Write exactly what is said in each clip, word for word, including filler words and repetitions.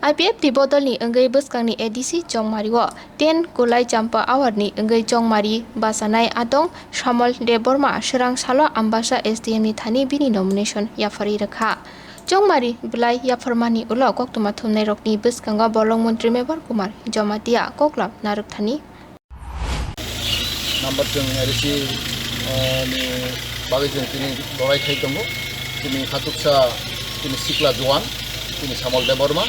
I P F T bodolni wngwi bwskangni A D C Chongmario ten Kulai Champa Awarni wngwi Chongmari bachanai atong Samol Debbarma swrang salo Ambasa S D M ni thani bini nomination yapharwi rwkha. Chongmari bwlai yapharmani ulo koktwma thumnairokni bwskango bolong montri Mebar Kumar Jamatia koklam narwkthani. Number chwng R S C, uh, ni bagwi chwng tini lorai khai tongo. Tini khatuksa tini sikla juan, tini Samol Debbarma,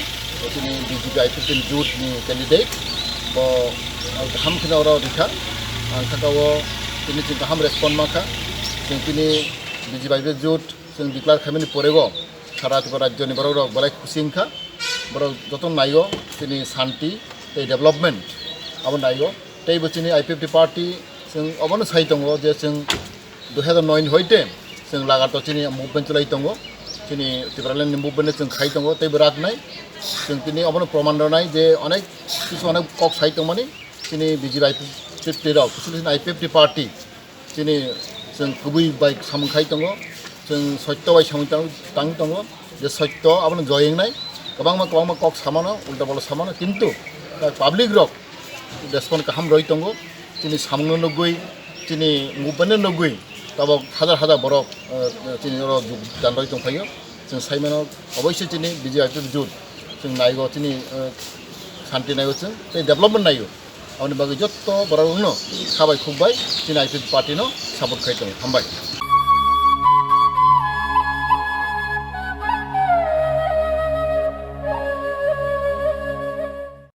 tini B J P I P F T ni youth ni candidate. Bo, uh, kaham kheno oro rikha. Ang saka o tini chwng kaham respond mankha. Chwng tini B J P I P F T youth chwng declare khaimani porego sara Tripura rajyoni borok rok belai khusi wngkha. Borok joto naigo tini santi tei development abo naigo. Tei bo chini I P F T party chwng obono sai tongo je chwng dui hazar noi ni hoite chwng lagato chini movement chwlai tongo. Chini Tipraland ni movement chwng khai tongo tei bo raknai. Chwng tini obono proman rwnai je onek kisu onek kok sai tongmani chini B J P I P F T rok, specially chini I P F T party. Chini chwng kubui bai samung khai tongo, chwng sotto bai samung tang, tang tongo, je sotto abono joy wngnai, kwbangma, kwbangma kok samano, ulta polo samano, kintu, uh, public rok respond kaham roi tongo, chini samungno nugui, chini movement no nugui, tabok hazar hazar borok, uh, chini oro jogdan roi tongphaio, chwng saimano oboisoi chini B J P I P F T youth, chwng naigo chini, uh, santi naigo chwng, tei development naigo. Aboni bagwi jotto borok rokno kha bai khuk bai chini I P F T party no support khai tongo. Hambai.